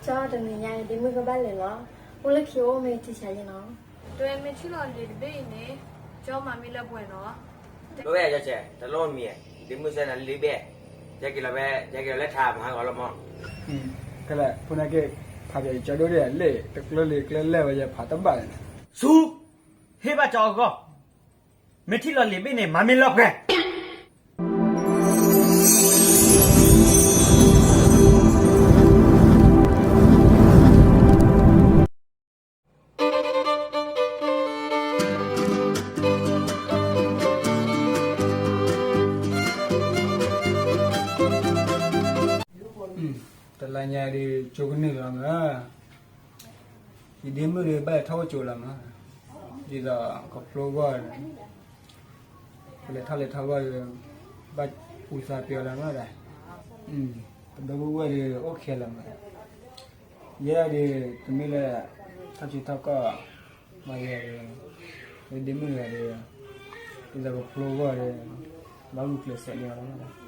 ကၠီတနံၤညါအံၤ ဒ့မုၣ်ကဘၣ်လဲၤလီၤ. အိၣ်လၢခံအိၣ်မ့ၢ်ထံဆါယဲနီၤ. တွဲမ့ၢ်ထံၣ်လီၤလံာ်တဘ့ၣ်အံၤန့ၣ် ကၠီမၤမ့ၢ်လၢပှဲၤနီၤ. ဒိဝဲယကဲ တလိၣ်မံၤ, ဒ့မုၣ်စဲနၤလံာ်တဘ့ၣ်, ယက့ၤလီၤဝဲ ယက့ၤလီၤလၢထါမၤဟးဂီၤလီၤမး. ခဲလၢာ် ဖိနၢ်က့ ဖးပၠးယကၠီဒိၣ်ဒၣ်လဲၣ် တကျၢလံာ်ကျၢလဲၢ်ဝဲယဲဖးတဘၣ်န့ၣ်. ဆူ ဟ့ၣ်ဘၣ်ကၠီအဂီၢ်, မ့ၢ်ထံၣ်လီၤလံာ်ဘ့ၣ်န့ၣ် မၤမ့ၢ်လၢပှဲၤ. တလါညါဒီး ကၠိကနုာ်လီၤမး, ယဒ့မုၣ်ဒီး ဘၣ်လဲၤထီၣ်အိၣ်ကၠိလီၤမး, ဒ်သိးကဖျိဂီၢ် ပလဲၤထီၣ်လဲၤထီဂီၢ်ဒီး ဘၣ်အူသးပှဲၤလီၤမးဒၣ်, တဘၢဝဲၢ်ဒီး အိၣ်ခဲလီၤမး, ယဲဒၣ်ဒီး တမ့ၢ်လၢ ထီၣ်ထံထီၣ်ကီၢ် မၤယဲဒီး ဒ့မုၣ်တဂၤဒီး ဒ်သိးကဖျိဂီၢ်ဒီး ဘၣ်ဂုာ်ကျဲးစၢးန့ၢ်အီၤလီၤမး.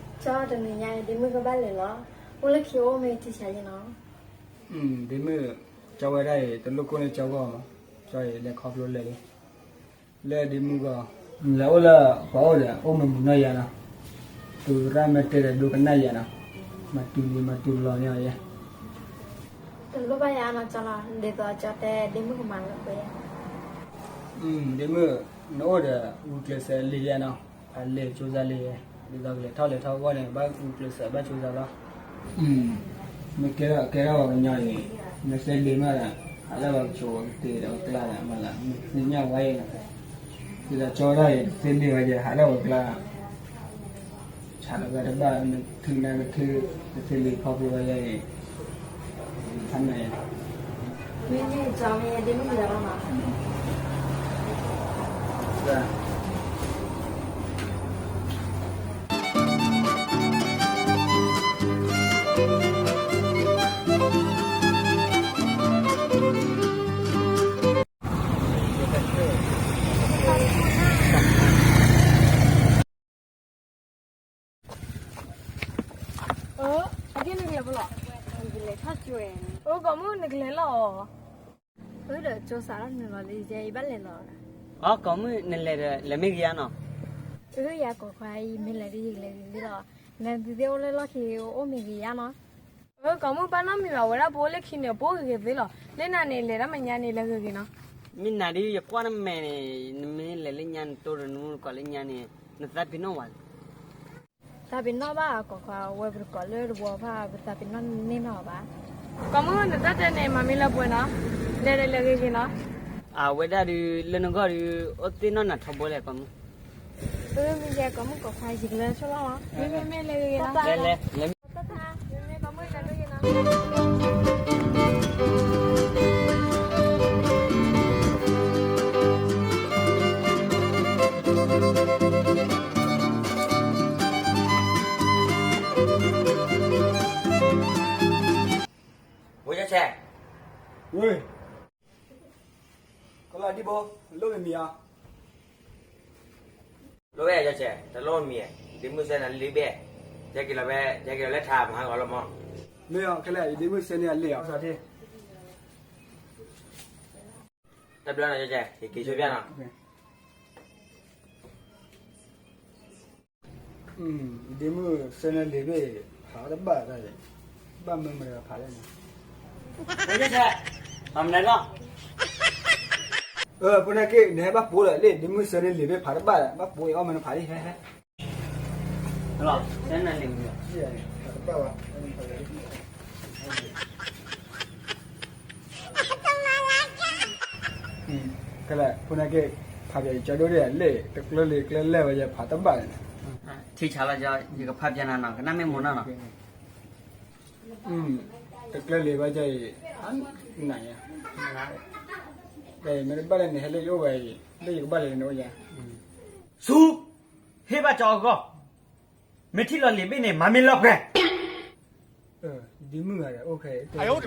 ကၠီတနံၤညါအံၤ ဒ့မုၣ်ကဘၣ်လဲၤလီၤ. အိၣ်လၢခံအိၣ်မ့ၢ်ထံဆါယဲနီၤ. ဒ့မုၣ်, ကၠီဝဲဒၣ်အံၤ တလိၣ်ကိၢ်န့ၢ်ကၠီဂီၢ်မး, ကၠီအံၤလဲၤခီဖျိလဲၤလံ လၢဒ့မုၣ်ဂီၢ်, လဲၤအိၣ်လၢပှၤအိၣ်ဒီး အိၣ်မ့ၢ်မုာ်နီၢ်ယၤနီၤ, တူၢ်ရၣ်မ့ၢ်တဲဒီးဒိကနၣ်ယၤနီၤ, မၤတူၢ်လံၤမၤတူၢ်လီၤန့ၢ်အီၤယဲ. တလိၣ်ဘၣ်ယၤနီၤကၠီလီၤ, ဒ်သိးကၠီတဲဒ့မုၣ်ကမၤလၢပှဲၤယဲ. ဒ့မုၣ်, နအိၣ်ဒီးဂုာ်ကျဲးစၢးလံာ်ယဲနီၤ, ဖးလံာ်ကၠိသးလံာ်ယဲ, ဒ်သိးကလဲၤထီၣ်လဲၤထီဂီၢ်န့ၣ် ဘၣ်ဂုာ်ကျဲးစၢးဘၣ်ကၠိသးလီၤ. မ့ၢ်ကဲထီၣ်ကဲထီၣ်ပှၤကညီအံၤ, နသ့လံာ်မးဒီး ဟးလၢပှၤကဆိးပှၤကတ့ၤဒီးပကျါဒီးမးလၢ နသ့ၣ်ညါဝဲအံၤနီၤ, ဒ်သိးကၠီဒၣ်အံၤ တသ့လံာ်ဝဲယဲ ဟးလၢပှၤကကျါ ဆးလီၤဝဲတဘၣ် နထုးနၤကထုး တသ့လံာ်ခီဖျိဝဲယဲအံၤ, ဖးနၤယဲ, မ့ၢ်န့ၣ်ကၠီမ့ၢ်ယဲဒ့မုၣ်ယၤလီၤနီၤ. အက့နကလဲၤဖိလီၤ, နကလဲၤထီၣ်ကၠိဝဲ, အကိးမုၣ်နကလဲၤလီၤအီၤ, အဒီးကၠိစးထီၣ်နုာ်လီၤလံ ယဲအံၤဘၣ်လဲၤလီၤ, အကိးမုၣ်နလဲၤဒီး လဲၤမ့ၢ်ဂ့ၤဧါနီၤ, အယၤကိးခွါအံၤ မ့ၢ်လဲၤဒ်ယကလဲၤဂ့ၤလီၤ, နသုသ့ၣ်အိၣ်လၢလီၢ်ခံအိၣ်မ့ၢ်ဂ့ၤဧါနီၤ. အကိးမုၣ်ဘၣ်နီတမံၤဘၣ် ဝဲဒၣ်ပအိၣ်လၢခံန့ၣ် ပအိၣ်ဂ့ၤဂ့ၤသ့လီၤ, လၢနၤန့ၣ် လဲၤတၢ်မဲာ်ညါန့ၣ် လဲၤဂ့ၤဂ့ၤနီၤ, မ့ၢ်နၤဒ်ယကွၢ်နမဲာ်န့ၣ် နမ့ၢ်လဲၤလၢညါနတိၢ်ဒီးနမူတကိးလၢညါန့ၣ် နသးပ့ၤနီၣ်ဝဲ, သးပ့ၤနီၣ်ဘၣ်အကိးခွါ ဝဲပတကိးလၢတဝီဖၣ် ပသးပ့ၤနီၣ်န့ၢ်နီၢ်ဘၣ်, ကိးမုၣ်နတၢ်တဲန့ၣ် မၤမ့ၢ်လၢပှဲၤနီၤ, လဲၤဒီးလဲၤဂ့ၤဂ့ၤနီၤ, အဝဲဒၣ်ဒုး လၢနဂီၢ်ဒုး အိၣ်သ့ၣ်နီၣ်နၤထီဘိလဲၣ်ကိးမုၣ်, မ့ၢ်ယဲကိးမုၣ်ကိးခွါ ယကလဲၤဆိလီၤလီၤ, မ့မ့ၢ်လဲၤဂ့ၤဂ့ၤလီၤ, လဲၤလဲၤလဲၤ မ့မ့ၢ်ကိးမုၣ်လဲၤဂ့ၤဂ့ၤနီၤ ဝဲဆဲးဆဲး, ဝဲ, ကလီၤဒံဘိ, လိၣ်မ့ၢ်မံၤဧါ, လိၣ်ဝဲယကဲ, တလိၣ်မံၤ, ဒ့မုၣ်စဲနၤလံာ်ဘ့ၣ်, ယက့ၤလီၤဝဲ ယက့ၤလီၤလၢထါမၤဟးဂီၤလီၤမး, မ့ၢ်အီၤခဲလၢာ် ယဒ့မုၣ်စဲန့ၢ်အလံာ်အီၤ, တဘျီနီၤ ယက့ၤဆိဖၠၣ်နီၤ ဒ့မုၣ်စဲန့ၢ်လံာ်ဘ့ၣ် ဖးတဘၣ်တၢ်, ဘၣ်မုာ်မုာ်ဒီးဖးလဲၣ်န့ၣ်, မနုၤလီၤ, ဖိနၢ်က့ နဟဲဘၣ်ပိာ်ဒီးလံာ် ဒ့မုၣ်စဲန့ၢ်လံာ်ဘ့ၣ်ဖးတဘၣ်ဒီး ဘၣ်ပိာ်အီၣ်မ့ၢ်နဖးလံ ဟဲဟဲ, ဖးတဘၣ်ဘၣ် ခဲလၢာ် ဖိနၢ်က့ ဖးပၠးယကၠီဒိၣ်ဒၣ်လဲၣ် တကျၢလံာ်ကျၢလဲၢ်ဝဲယဲဖးတဘၣ်န့ၣ်, ထံဆးလီၤ ယကဖးပၠးနၤနီၤ ကနၣ်မ့ၢ်မိၢ်နီၢ်နီၤ, တကျၢလံာ်ဝဲယဲအံၤ, နၤယဲ, မ့ၢ်တဘၣ်လၢနဟဲလၢယအိၣ်ဝဲအံၤ လၢယကဘၣ်လဲၤနအိၣ်ယဲ, ဆူ, ဟ့ၣ်ဘၣ်ကၠီအဂီၢ်, မ့ၢ်ထံၣ်လီၤလံာ်ဘ့ၣ်န့ၣ် မၤမ့ၢ်လၢပှဲၤ ဒ့မုၣ်ဂၤဒီး အိၣ်ခဲအံၤ, ယ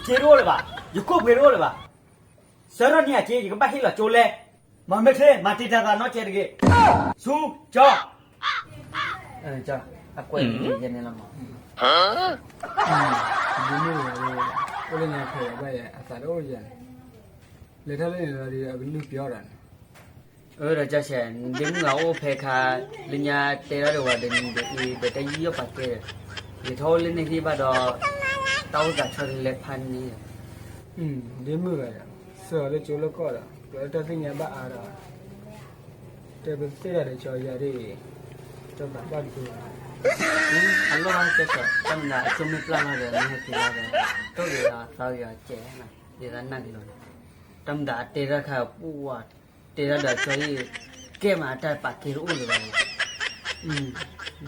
စ့တအိၣ်လၢၤဘၣ်, ယကိၣ်ပှ့ၤတအိၣ်လၢၤဘၣ်, ဆၢထၢၣ်န့ၢ်အစ့ ယကဘၣ်ဟ့ၣ်လီၤကၠိလဲၣ်, မၤမ့ၢ်ချ့ မၤတံာ်တာ်သးနီတစဲးတဂ့ၤ. ဆူကၠီ, အကွဲးယဲန့ၣ်လီၤမး. ဒ့မုၣ်ဝဲအိၣ်လၢညါဖဲဘၣ်ယဲ အသးတအိၣ်ယဲန့ၣ်, လဲၤထီၣ်လၢန့ၣ်လီၤဒီး အကလုၢ်ပျီဒၣ်န့ၣ်. အၢ ဒီးကၠီဆဲး ဒ့မုၣ်ဂၤအိၣ်ဖဲခါ လၢညါတဲထီၣ်ဒီးဝဲဒီး နံၤဒီးအံၤဒီးတၢ်ယံာ်ယီၣ်ပာ်ကဲဒီး လဲၤထီၣ်အိၣ်လၢန့ၣ်သ့ၣ်ဘၣ်ဒီး တၢ်အိၣ်သးဆီတလဲဖးန့ၣ်. ဒ့မုၣ်ဂၤဒီး ဆှၢအီၤလၢကၠိလၢကီၢ်ဒီး ကျီတၢ်သ့ၣ်ညါဘၣ်အါဒီး တဲပသ့ၣ်တၢ်ဒီးကၠီယၤဒ်အံၤ, ကၠီသးဘၣ်ဒိလီၤ. အလီၢ်ဘၣ်ကၠီဆဲး တၢ်မနုၤအကၠိမ့ၢ်ပျၢ်လီၤဒီး မ့ၢ်ဟဲက့ၤလီၤဒီး တိၢ်ဂ့ၤအသီဂ့ၤအီၤကဲးနၤ ဒ်သိးနၢ်က့ၤလီၤန့ၣ်. တၢ်မနုၤအတဲတၢ်ခါပူၣ်ဝဲ တဲတၢ်ဒီးကၠီအံၤ ကဲမးအတၢ်ပာ်ကဲတအိၣ်လၢၤဘၣ်န့ၣ်.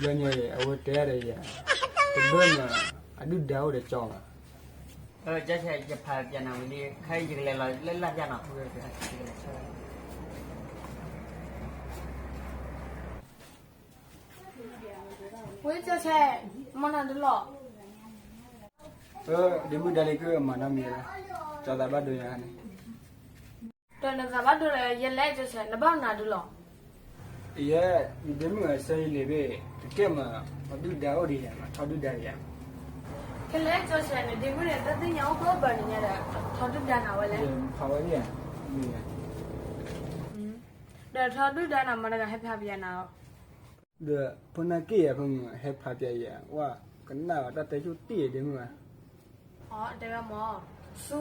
ဘျီညါအံၤ အဝဲတဲတၢ်ဒီးယၤ တဘၢမး အဒုၣ်ဒါအိၣ်ဒီးကၠီဘၣ်. ကၠီဆဲး ယဖးပျဲနၤဝံၤလံ ခဲအံၤယကလဲၤလီၤလၢလၢ်ပျၢ်နီၤ ယကလဲၤဆၢ ဝဲကၠီဆဲး မၤနၤဒုလီၤ. ဒ့မုၣ်ဒါလံ ကမၤနီတမံၤလၢ ကၠီသးဘၣ်ဒိညါန့ၣ်. ဒီးနသးဘၣ်ဒိဒီး ယလဲၤကၠီဆဲး နဘၣ်နၤဒုလီၤ. ယဲ ယဒ့မုၣ်ဂၤဆၢယလံာ်ဘ့ၣ် တကဲမး အဒုၣ်ဒါအိၣ်ဒီးယၤ ထီဒုၣ်ဒါဒီးယၤ. ခဲလၢာ်ကၠီဆဲး နဒ့မုၣ်န့ၣ် တၢ်သ့ၣ်ညါအိၣ်ကီဘၢန့ၣ်ညါဒီး ထီဒုၣ်ဒါနၤဝဲလဲၣ်. ဖးဝဲဒၣ် ဒီးထီဒုၣ်ဒါနၤ မတၤတဂၤဟဲဖးပျဲနၤလီၤ. ဒီးဖိနၢ်က့ၣ်ယၤဖိမုၣ် ဟဲဖးပျဲယၤ ဝဲကနၣ်ဝဲတၢ်တဲဆိၣ်တံၢ်ဒ့မုၣ်ဧါ. အတဲဝဲမၢ်, ဆူ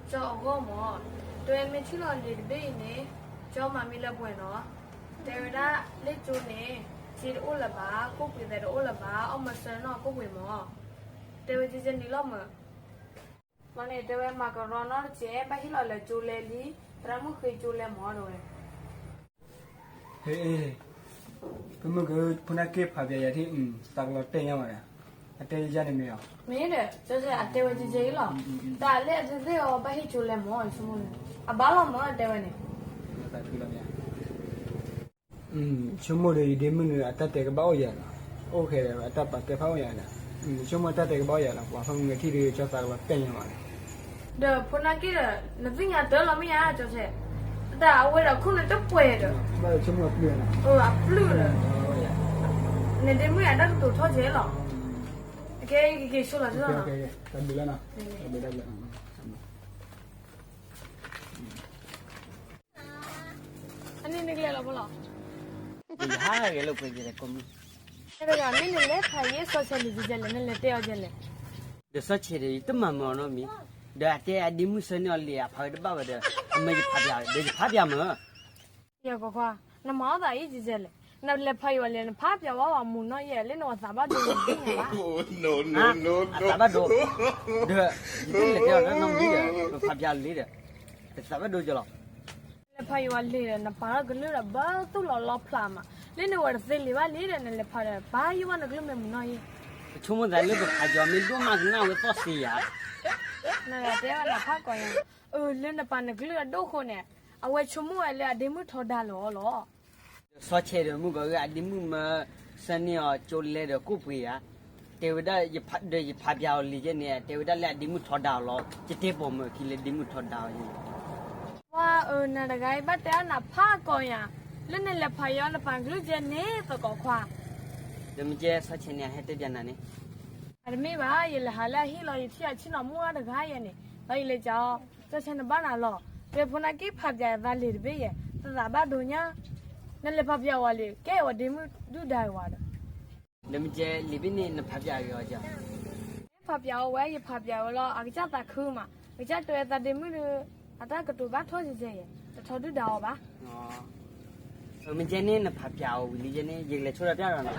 ကၠီအဂီၢ်မၢ်, တဲဝဲမ့ၢ်ထံၣ်လီၤလံာ်တဘ့ၣ်အံၤန့ၣ် ကၠီမၤမ့ၢ်လၢပှဲၤနီၤ. တဲဝဲဒၣ်လၢကၠိန့ၣ် စ့တအိၣ်လၢၤဘၣ်, ကိၣ်ပှ့ၤသဲးတအိၣ်လၢၤဘၣ်, အီၣ်မၤစၢၤနီၢ်ကိၣ်ပှ့ၤမၢ်. တဲဝဲကဲကဲန့ၣ်လီၤမၢ်. မ့ၢ်န့ၣ် တဲဝဲမၤကရီနီတစဲး ဘၣ်ဟ့ၣ်လီၤလၢကၠိလဲလံ, သရၣ်မုၣ်ဃ့ကၠိလဲမၢ်တဲဝဲ. ဟ့ၣ်, ဖိမုၣ်က ဖိနၢ်က့ၣ်ဖးပျဲယၤထံၣ် သးကလီၤတဲာ်ညါမးဒီး အတဲယၤန့ၣ်မ့ၢ်အီၤ. မ့ၢ်ဒီး ကၠီဆဲးအတဲဝဲကဲကဲအံၤလီၤ. တၢ်လၢအသ့ၣ်သ့ၣ်အီၤ ဘၣ်ဟ့ၣ်ကၠိလဲမၢ် ဆိကမိၣ်န့ၣ် အဘၣ်လီၤမၢ်တဲဝဲန့ၣ်. ဆိကမိၣ်ဒီး ယဒ့မုၣ်န့ၣ် အတၢ်တဲကဘၣ်အိၣ်ယၤလီၤ. အိၣ်ခဲဒီး အတၢ်ပာ်ကဲဖးအိၣ်ယၤဒီး ဆိကမိၣ်တၢ်တဲကဘၣ်အိၣ်ယၤလီၤ. ပှၤဖိမုၣ်ဂၤထံၣ်ဒီး ကၠီသးကလီၤတဲာ်ညါမးဒီး ဒီးဖိနၢ်က့ၣ်ဒီး နသ့ၣ်ညါတၢ်လီၤမ့ၢ်ဧါ ကၠီဆဲး. တၢ်အဝဲဒီးခိၣ်နူာ်တပှဲၤဒီး အပျုၢ်ဒီး နဒ့မုၣ်အတၢ်ကတိၤထီၣ်ကဲလီၤ. ကဲ ကက့ၤဆိလီၤလီၤ. အန့ၣ်နကလဲၤလီၤဖိလီၤ. ယဟးဂဲၤလိာ်ကွဲကဲလဲၣ်ကိးမုၢ်. တဂၤမ့ၢ်နလဲၤဖးယဲစီၤဆဲးလံာ်ကဲလဲၣ် နလဲၤတဲအီၤကဲလဲၣ်. ဒီးစီၤဆဲးဒီး ယတမၤမၢ်အီၤနီတမံၤ, ဒီးအတဲအဒ့မုၣ်ဆၢန့ၢ်အီၤလံာ် အဖးဝဲတဘၣ်ဝဲဒီး အမၢယဖးပျဲဒီး ယဖးပျဲမၢ်. ယကခွါ, နမၤအီၣ်သးအံၤကဲလဲၣ်, နလဲၤဖးယံၤဝဲလံာ် နဖးပျဲဝဲဝဲမုၢ်နီၢ်ယဲၢ် လၢနဝဲသးဘၣ်ဒိန့ၣ်ဘၣ်. အသးဘၣ်ဒိ, ဒီး ယတလဲၤတဲအီၤနီတမံၤဒီး နဖးပျဲလံာ်ဒီး ယသးဘၣ်ဒိကလီၤ. နလဲၤဖးယံၤဝဲလံာ်ဒီး နပာ်ထီၣ်ကလုၢ်ဒီး ဘၣ်သူၣ်လီၤလီဖျးမး, လၢနဝဲတသ့လံာ်ဘၣ်လံဒီး နလဲၤဖးဒီး ပာ်ယံၤဝဲနကလုၢ်မ့ၢ်မုၢ်နီၢ်ယဲၢ်. ပဆိကမိၣ်သးလၢပဖးယံၤမ့ၢ်ဒိၣ်မးကနၣ်ဝဲသီၣ်စ့ယၤ. နတဲဝဲနဖးကီးယၤ, အၢ လၢနပာ်နကလုၢ်အဒိၣ်ဃိန့ၣ် အဝဲဆိကမိၣ်ဝဲလၢအဒ့မုၣ်ထီဒါလီၤအီၤလီၤ. ဒီးစီၤဆဲးဒီးမုၢ်ဂီၤဂ့ၢ် အဒ့မုၣ်မၢ ဆၢန့ၢ်အီၤကၠိလဲဒီးကိၣ်ပှ့ၤယၤ, တဲဝဲဒၣ် ဒီးယဖးပျဲအီၤလံာ်ယဲန့ၣ် တဲဝဲဒၣ်လၢအဒ့မုၣ်ထီဒါအီၤလီၤ. ယတဲပိာ်မုၣ်အခံလၢဒ့မုၣ်ထီဒါအီၤယဲန့ၣ်. ဝါအၢ နၤတဂၤအံၤဘၣ်တဲအီၤနဖးကီးယၤ, လၢနလဲၤဖးယံၤနပာ်ကလုၢ်ကဲန့ၣ်သကိးခွါ. ဒီးမ့ၢ်ကဲစီၤဆဲးန့ၣ် အဟဲတဲပျဲနၤန့ၣ်. အတမ့ၢ်ဘၣ် ယလဲၤဟးလၢအဟံၣ်လီၤ ယထံၣ်အဆ့ၣ်နီၤမုၣ်အါတဂၤယဲန့ၣ် ဒီးယလဲၤကီး ကၠီဆဲးနဘၣ်နၤလီၤ. တဲဖိနၢ်က့ၣ်ဖးပျဲယသးလံာ်တဘ့ၣ်ယဲ တသးဘၣ်ဒိညါ, နလဲၤဖးပျဲဝဲလံာ် ကဲဝဲဒ့မုၣ်ဒုၣ်ဒါဝဲဒီး ဒီးမ့ၢ်ကဲလံာ်ဘ့ၣ်န့ၣ် နဖးပျဲအီၤကီး. ဖးပျဲအီၤဝဲ ယဖးပျဲဝဲလီၤ အကစၢ်သးခုမး, ကစၢ်တဲဝဲသးဒ့မုၣ်ဒီး အတၢ်ကတိၤဘၣ်ထီၣ်ကဲကဲယဲ တထီဒုၣ်ဒါအီၤဘၣ်. မ့ၢ်ကဲန့ၣ် နဖးပျဲအီၤဝံၤလံယဲန့ၣ် ယကလဲၤဆိဒၣ်ပျၢ်ဒီးနၤ.